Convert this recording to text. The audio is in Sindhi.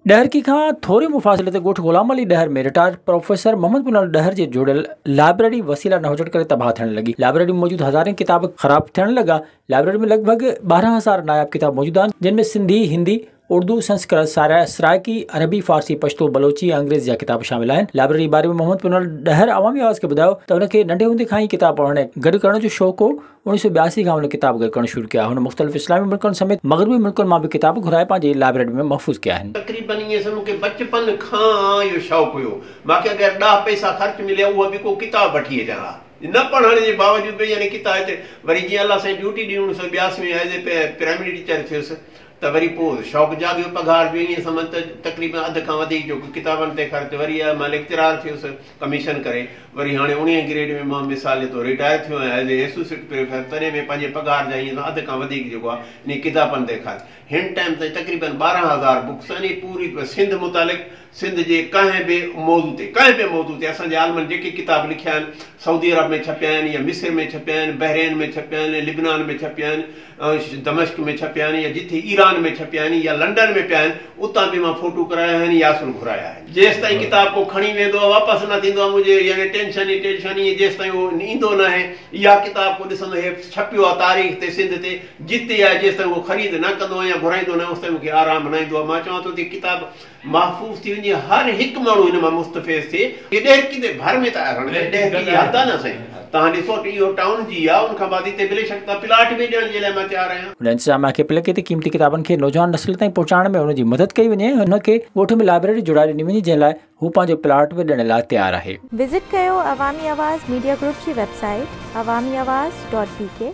ڏهرڪي کان ٿوري مفاصلي تي ڳوٺ غلام علي ڏهر ۾ رٽائرڊ پروفيسر محمد پنهل ڏهر جي جوڙيل لائبريري وسيلا نه هجڻ ڪري تباهه ٿيڻ لڳي. لائبريري ۾ موجود هزارين ڪتاب خراب ٿيڻ لڳا. لائبريري ۾ لڳ ڀڳ 12,000 ناياب ڪتاب موجود آهن، جن ۾ سنڌي، هندي، اردو، سنسڪرت، سرائڪي، عربي، فارسي، پشتو، بلوچي ۽ انگريزي جا ڪتاب شامل آهن. لائبريري باري ۾ محمد پنهل ڏهر عوامي آواز کي ٻڌايو ته هن کي ننڍي هوندي کان ئي ڪتاب پڙهڻ ۽ گڏ ڪرڻ جو شوق هو. 1982 کان هن ڪتاب گڏ ڪرڻ شروع ڪيا. هن مختلف اسلامي ملڪن سميت مغربي ملڪن مان به ڪتاب گهرائي پنهنجي لائبريري ۾ محفوظ ڪيا آهن. تقريبن ائين سمجهه مون کي بچپن کان اهو شوق هيو. مان کي اگر ڏهه پئسا خرچ مليا اهو به ڪو ڪتاب وٺي اچان ها. نه پڙهڻ جي باوجود به يعني ڪتاب هتي وري جيئن الله سائين ڊيوٽي ڏني 1982 ۾ ايز اي پرائمري ٽيچر ٿيس. ته وري پوء شوق جاڳيو پگهار جو ائين سمجهه ته تقريبن اڌ کان وڌيڪ جو ڪتابن تي خرچ وري آء مان ليڪچرار ٿيس ڪميشن ڪري وري هاڻي اڻويهين گريڊ ۾ مان مثال جي طور رٽائر ٿيو آهيان ايز اي ايسوسيئيٽ پروفيسر تڏهن به پنهنجي پگهار جا ائين اڌ کان وڌيڪ جيڪو آهي انهي ڪتابن تي خرچ هن ٽائيم تائين تقريبن 12,000 بڪس آهن پوري سنڌ متعلق سنڌ جي ڪنهن به موضوع تي ڪنهن به موضوع تي اسان جي عالمن جيڪي ڪتاب لکيا آهن سعودي عرب ۾ ڇپيا آهن يا مصر ۾ ڇپيا آهن بحرين ۾ ڇپيا آهن لبنان ۾ ڇپيا آهن دمشق ۾ ڇپيا آهن يا جتي ايران ۾ ڇپيا آهن يا لنڊن ۾ پيا آهن اتان به مان فوٽو ڪرايا آهن يا اصل گهرايا آهن. جيستائين ڪتاب ڪو کڻي ويندو آهي واپس نه ٿيندو آهي منهنجي يعني ٽينشن ئي ٽينشن ائين جيستائين اهو ايندو ناهي يا ڪتاب ڪو ڏسندو هي ڇپيو آهي تاريخ تي سنڌ تي جتي آهي جيستائين اهو خريد نه ڪندو آهيان يا گهرائيندو ناهي اوستائين مون کي آرام نه ايندو آهي مان چوان ٿو ته ڪتاب محفوظ ٿي وڃي هر هڪ ماڻهو هن مان مستفيض ٿئي. هي ڏهرڪي تي ڀر ۾ ته رڻ ته ڏهرڪي جي حد آ نه سائين توهان ڏسو ته اهو ٽائون جي آ ان کان بعد هتي بليشڪ توهان پلاٽ به ڏيڻ جي لاء مان تيار آهيان. هن انتظاميا کي اپيل ڪئي ته قيمتي ڪتابن کي نوجوان نسل تائين پهچائڻ ۾ هن جي مدد ڪئي وڃي ۽ هن کي ڳوٺ ۾ لائبريري جوڙائي ڏني وڃي جنهن لاء هو پنهنجو پلاٽ به ڏيڻ لاء تيار آهي. وزٽ ڪيو عوامي آواز ميڊيا گروپ جي web site Awami Awaz dot B K.